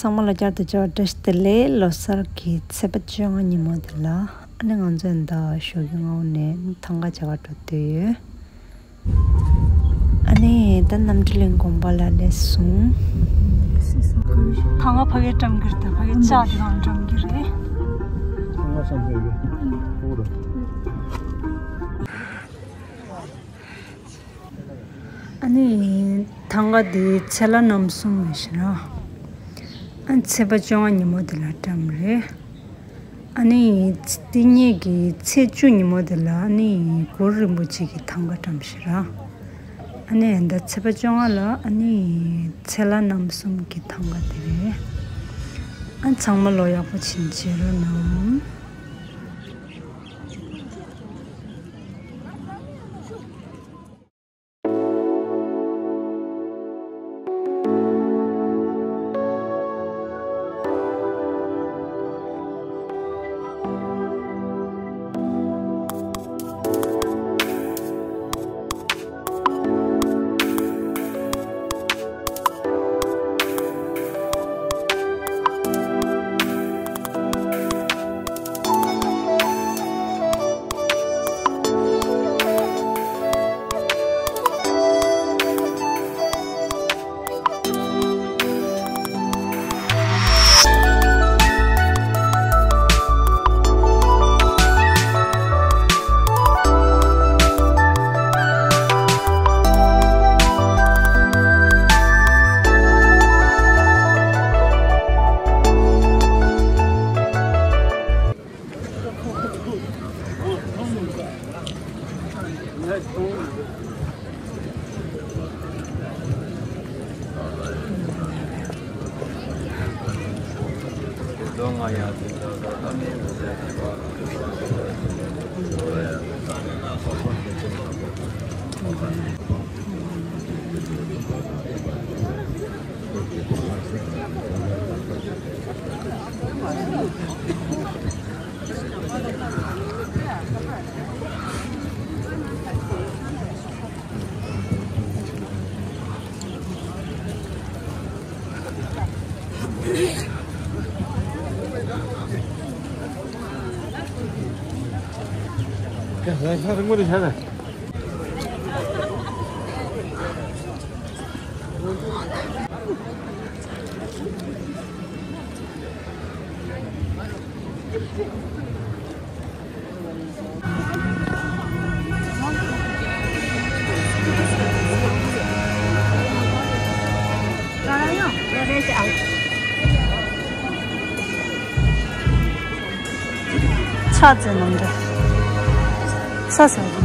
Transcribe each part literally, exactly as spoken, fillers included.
ཚང་མ་ལ་བསྐྱར་དུ་བཅར་བ་བཀྲ་ཤིས་བདེ་ལེགས། ལོ་གསར་གྱི་ཚེས་པ་བཅོ་ལྔ་ཉིན་མོ་དེ་ལ་ཨ་ནི་ང་ཚོ་ཡིན་ད་ཞོགས་ཀྱི་སྔ་པོ་ནས་ཐང་ག་མཇལ་ག་འགྲོ་འདོད་ཡོད། ཨ་ནི་ད་རྣམ་གྲོལ་གླིང་དགོན་པ་ལ་སླེབས་སོང་། ཐང་ག་ཕ་གིར་བཀྲམ་གྱི་རེད། ད་ཕ་གིར་ལྕགས་དེ་གང་བཀྲམ་གྱི་རེད། ཐང་ག་བསམ་ཚུལ་གྱི་ཨོ་ར། ཨ་ནི་ཐང་ག་དེ་ཚེས་ལ་རྣམ་གསུམ་རེད་ཤག་ར། ཨ་ཚེས་པ་བཅོ་ལྔ་ཉིན་མོ་དེ་ལ་བཀྲམ་རེད། ཨ་ནི་དེ་ཉིན་གྱི་ཚེས་བཅུ་ཉིན་མོ་དེ་ལ་ཨ་ནི་གུ་རུ་རིན་པོ་ཆེ་གི་ཐང་ག་བཀྲམ་ཤག་ར། ཨ་ནི་ད་ཚེས་པ་བཅོ་ལྔ་ལ་ཨ་ནི་ཚེས་ལ་རྣམ་གསུམ་གྱི་ཐང་ག་དེ་རེད། ཨ་ཚང་མ་ལོ་ཡག་པོ་བྱིན་བྱེད་རོགས་གནང་། ཕྱག་འཚལ་གནང་འདྲ། ས་ས།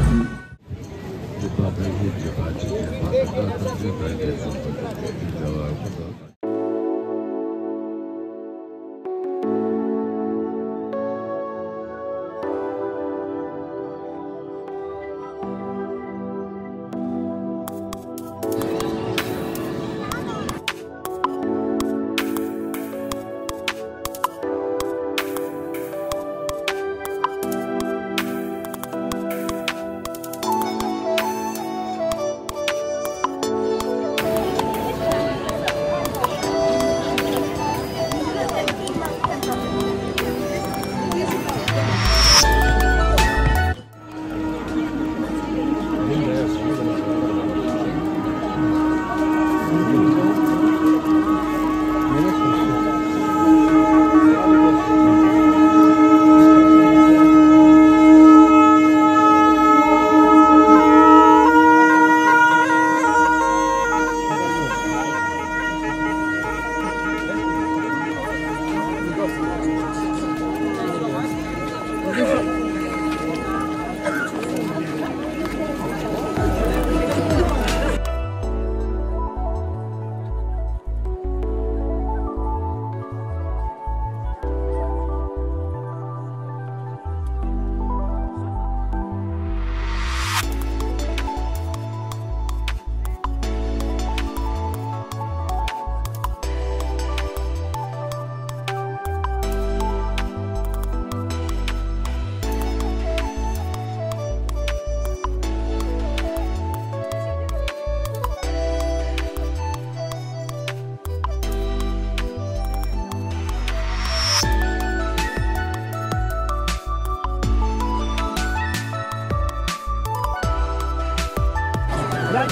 ཨ་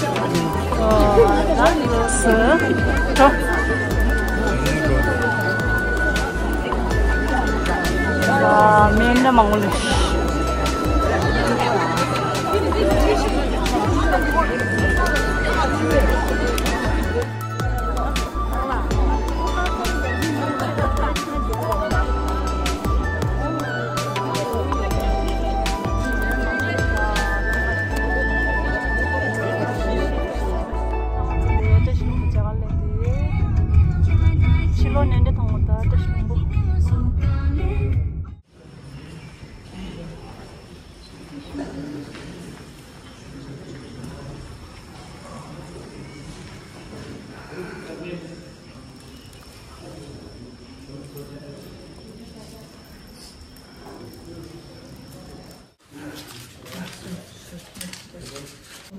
མེ་འདྲ་མང་པོ་ལས།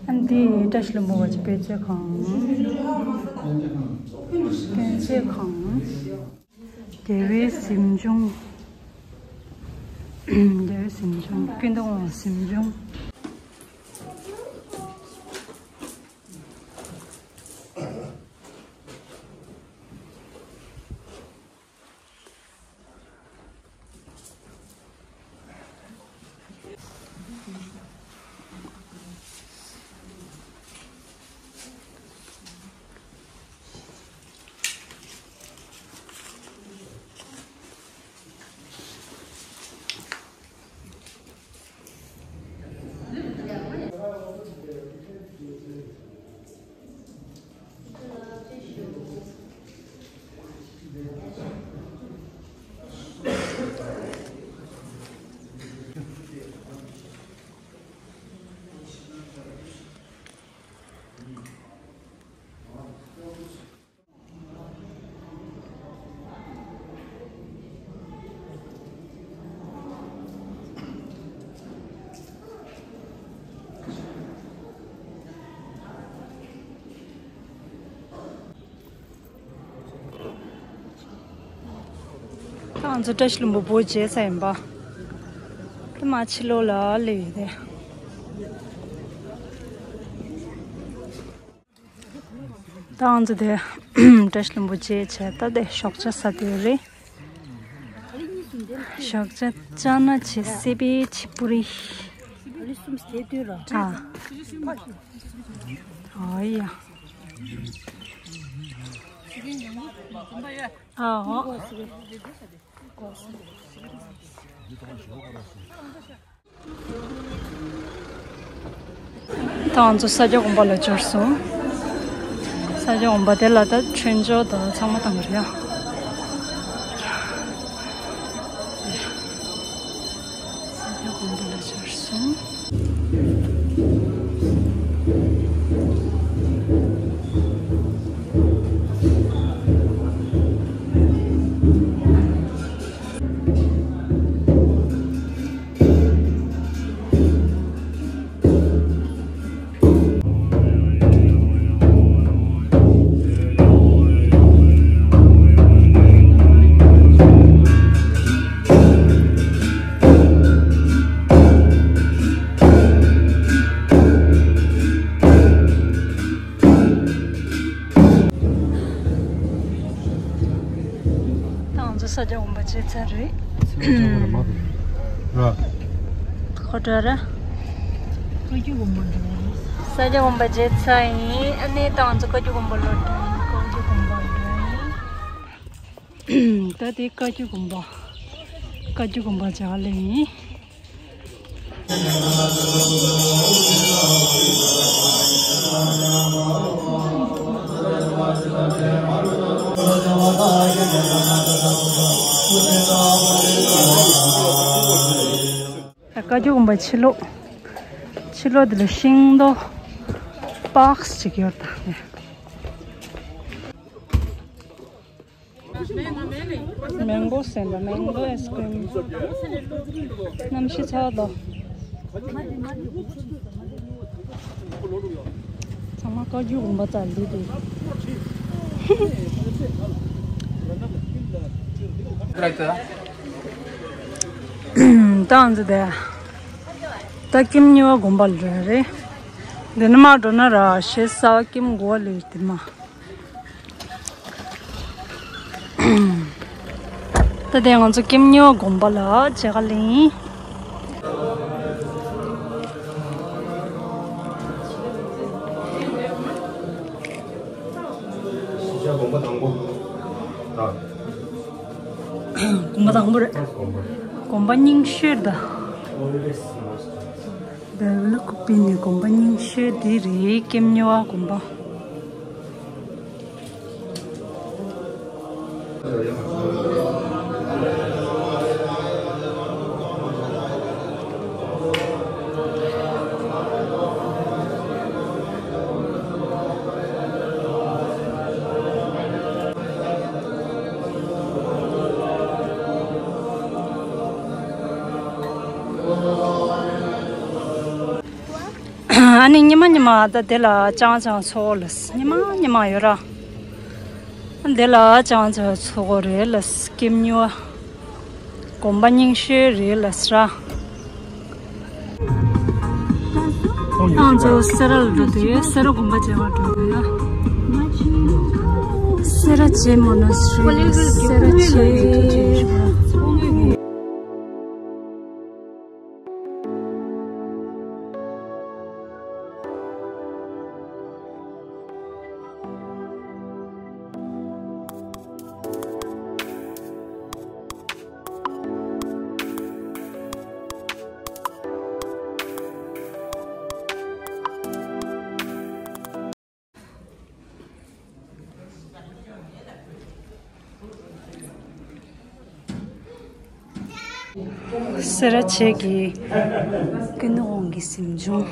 ཨ་འདི་བཀྲ་ཤིས་ལྷུན་པོ་བ་ཅི་དཔེ་མཛོད་ཁང་། དཔེ་མཛོད་ཁང་། རྒྱལ་བའི་གཟིམ་ཆུང་། རྒྱལ་བའི་གཟིམ་ཆུང་། ཀུན་འདུས་དབང་གཟིམ་ཆུང་། ད་ང་ཚོ་བཀྲ་ཤིས་ལྷུན་པོ་བོད་མཇལ་ས་ཡིན་པ། དེ་མ་ཕྱི་ལོགས་ལ་སླེབས་ཡོད་དེ། ད་ང་ཚོ་དེ་བཀྲ་ཤིས་ལྷུན་པོ་མཇལ་བྱས། ད་དེ་ཞོགས་ཇ་ཟ་དེ་རེད། ཞོགས་ཇ་ཅ་ན་ཆི་སི་པི་ཆི་པུ་རི། ཨ། ཨ་ཡ། ཨ་འོ། ད་ང་ཚོ་ས་སྐྱ་དགོན་པ་ལ་འབྱོར་སོང་། ས་སྐྱ་དགོན་པ་དེ་ལ་ད་ཁྲོན་ཆོག་དང་ཚང་མ་བཏང་གི་རེད་ཡ། ས་སྐྱ་དགོན་པ་ལ་འབྱོར་སོང་། ད་ང་ཚོ་ས་སྐྱ་དགོན་པ་མཇལ་ཚར་རེད། ཁོ་ཏྲ་ར། ས་སྐྱ་དགོན་པ་མཇལ་ཚར་ཡིན། ཨ་ནི་ད་ང་ཚོ་བཀའ་བརྒྱུད་དགོན་པ་ལོག་འགྲོ་ཡིན། བཀའ་བརྒྱུད་དགོན་པ་འགྲོ་ཡིན། ད་དེ་བཀའ་བརྒྱུད་དགོན་པ། བཀའ་བརྒྱུད་དགོན་པ་མཇལ་ལེ་ཡིན། བཀའ་བརྒྱུད་དགོན་པ་ཕྱི་ལོགས། ཕྱི་ལོགས་འདི་ལ་ཤིང་ཏོག་པགས་ཅིག་ཡོད་ད། མེང་གོ་ཟེར་འདུག་མེང་གོ་ཨའི་སི་ཀྲིམ། གནམ་གཤིས་ཚ་བ་འདུག་ཚང་མ་བཀའ་བརྒྱུད་དགོན་པ་རྩ་འདི་དེ། ད་ང་ཚོ་དེ། ད་ཀིམ་ཉི་བ་དགོན་པ་ལ་འགྲོ་ཡ་རེད། འདི་ནས་མར་འགྲོ་ན་ར་ཞེ་ས་ཀེམ་གོ་ལེ་དེ་མ། ད་དེ་ང་ཚོ་ཀེམ་ཉོ་དགོན་པ་ལ་མཇལ་ཁ་ལེན། ཤེས་བྱ་དགོན་པ་དང་པོ་དང་། དགོན་པ་དང་པོ་རེད། དགོན་པ་རྙིང་ཤོས་ད། བེ་བླ་ཀུ་པི་ནི་དགོན་པ་རྙིང་ཤོས་འདི་རེད། ཀེམ་ཉོ་བ་དགོན་པ། ཨ་ནི་ཉི་མ་ཉི་མ་ད་དེ་ལ་ཅང་ཅང་ཚོ་ལ་ཉི་མ་ཉི་མ་ཡོད་ར། དེ་ལ་ཅང་ཅང་ཚོ་རེད་ལ་ཀེམ་ཉོ་བ། དགོན་པ་རྙིང་ཤོས་རེད་ལ་སྲ། ཨང་ཚོ་སེ་ར་ལ་འགྲོ་དུས་སེ་ར་དགོན་པ་མཇལ་བར་འགྲོ་དུས་ཡ། སེ་ར་བྱེས་མོ་ན་སི་རི་སེ་ར་བྱེས། སེ་ར་བྱེས་ཀྱི་ཀུན་དགོངས་ཀྱི་གཟིམ་ཆུང་།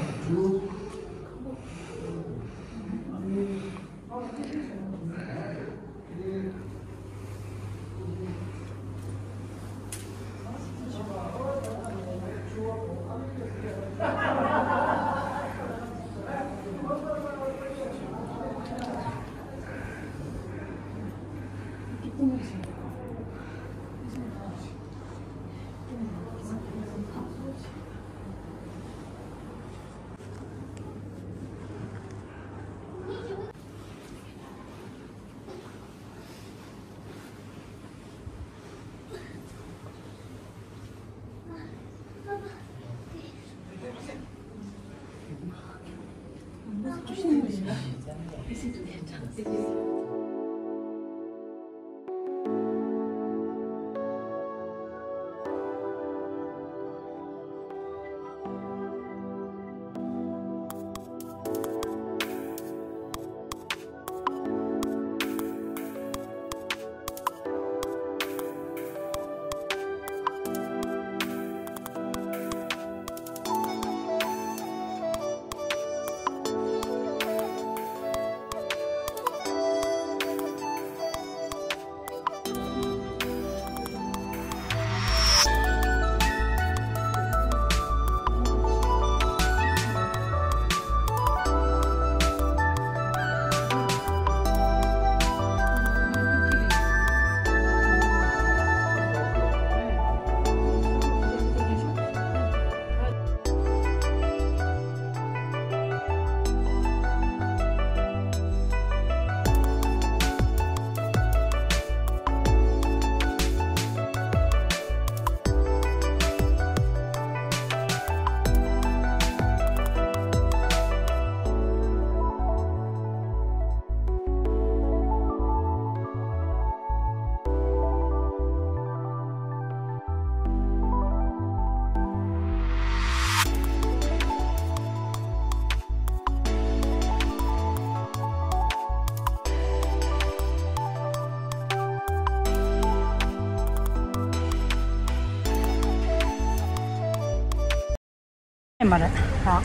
མ་རེད། ཨ།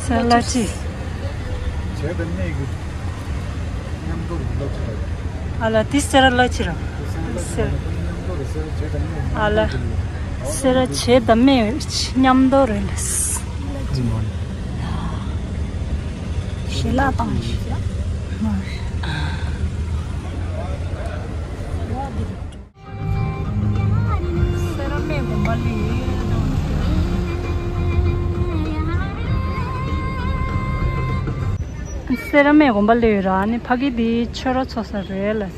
སེ་ར་བླ་སྤྱི། བྱས་དང་གནས་ཀྱི་མཉམ་དུ་རེད་བླ་སྤྱི་ལ། ཨ་ལ་དེ་སེ་ར་བླ་སྤྱི་ར། སེ་ར་བླ་སྤྱི་ལ་མཉམ་དུ་རེད་སེ་ར་བྱས་དང་གནས་ཨ་ལ། སེ་ར་བྱས་དང་མཉམ་དུ་རེད་ལ། ཞལ་ལག་བཏང་ཞིག་ཡ། སེ་ར་སྨད་དགོན་པ་ལ། སེ་ར་སྨད་དགོན་པ་སླེབས་ཡོད་ར། ཨ་ནི་ཕ་གི་འདི་ཆོས་ར་འཚོགས་ས་རེད་ལ་ར།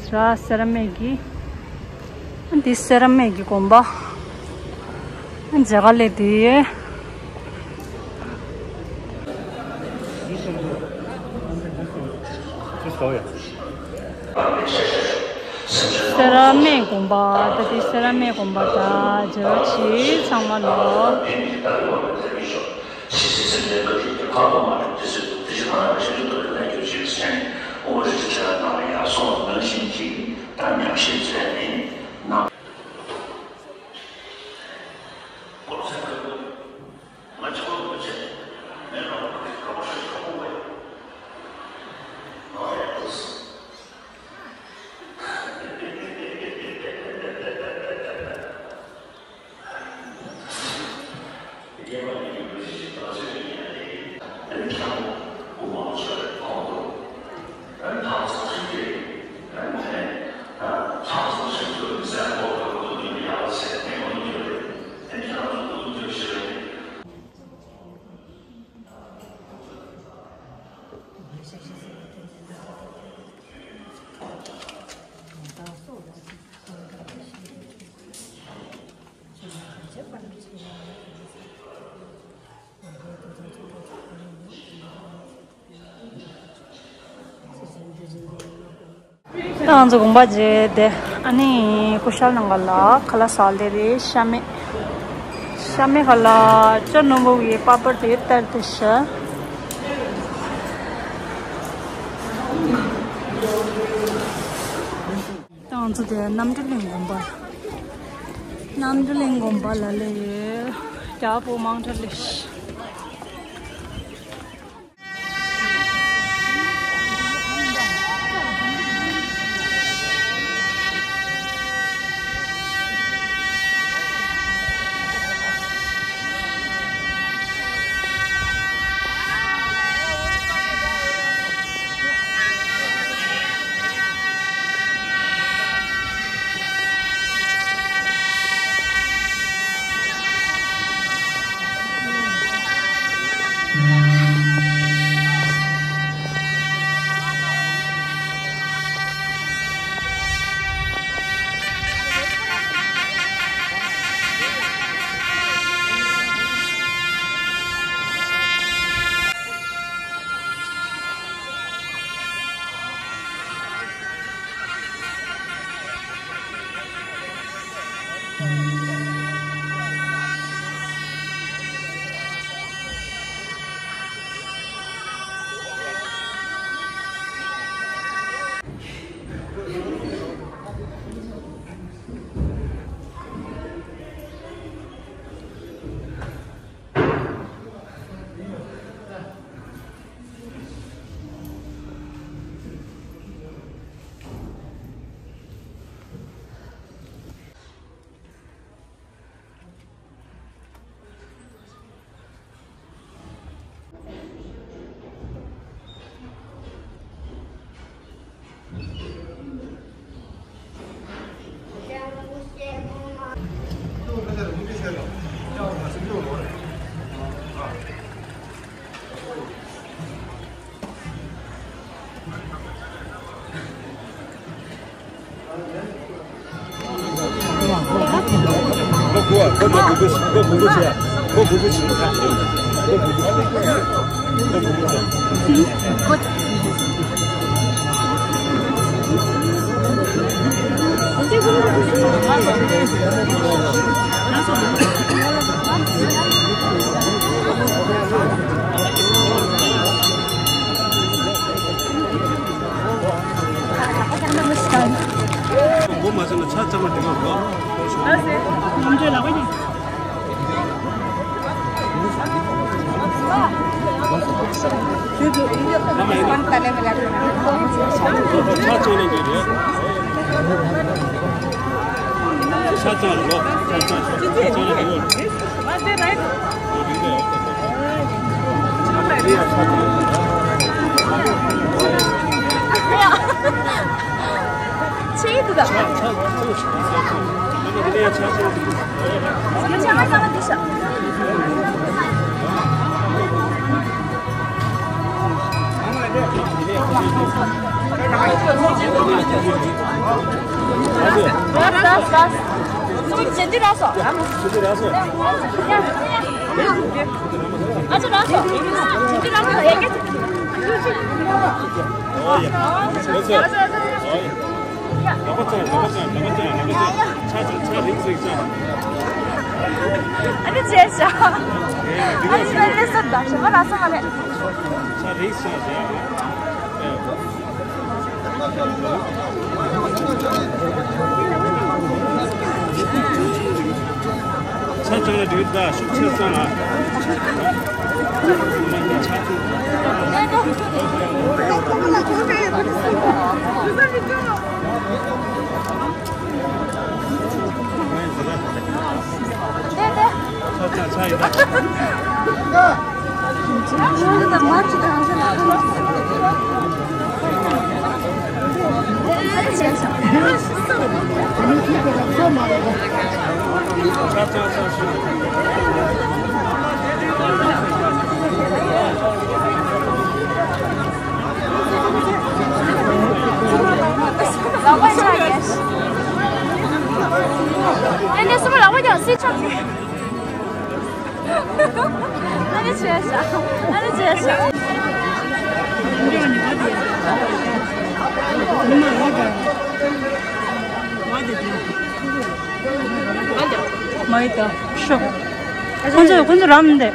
སེ་ར་སྨད་ཀྱི། འདི་སེ་ར་སྨད་ཀྱི་དགོན་པ། མཇལ་ཁ་སླེབས་དེ། སེ་ར་སྨད་དགོན་པ། ད་འདི་སེ་ར་སྨད་དགོན་པ། ད་མཇལ་བ་ཆེ་ཚང་མ་ལོ། ད་ང་ཚོ་དགོན་པ་མཇལ་ཏེ། ཨ་ནི་སྐུ་ཞབས་ནང་ག་ལ་ཁ་ལག་ཟ་ལེ་རེད། ཤ་མེད། ཤ་མེད་ཁ་ལག་ཅོ་ནོར་བུ་གི་པ་པར་དེ་ལྟར་དུ་ཤ། ད་ང་ཚོ་དེ་རྣམ་གྲོལ་གླིང་དགོན་པ། རྣམ་གྲོལ་གླིང་དགོན་པ་ལ་སླེབས་ཡོད། རྒྱ་བོད་དམངས་ཁྲོད་ལས། སྒོ་མ་ཕྱེ་ན་ཆ་ཚང་མ་འགྲིག་མ་འགྲོ། ཨ་སེ། ཁམས་བརྗོད་ལག་པ་ཡིན། ཆ་ཚང་ན་འགྲིག་རེད། ཆ་ཚང་རེད་ལོ། ཆ་ཚང་ཆ་ཚང་རེད་ལོ། ཆེ་འདུག་ག་ཆ་ཚང་ཆ་ཚང་འདི་ཤ། ཨ་ནི་བྱས་ཤག་ཨ་ནི་ལ་ལས་སོ་ད་ཞེ་མ་ལ་སོ་མ་རེད། ཆ་རེད་ཤག་ཡ། ཆ་ཚང་ལ་འགྲིག་ད་ཤུགས་ཆེ་ཚང་ལ། ལག་པ་ཆག་ཡས། ཨེ་ནས་སུ་མ་ལག་པ་ཀྱང་སྲིད་ཆག་གི། ཨ་ནི་བྱས་ཤག་ཨ་ནི་བྱས་ཤག་མ་ཡི་ད་ཤོག་ཁོང་ཚོས་ཁོང་ཚོ་རམ་འདེ།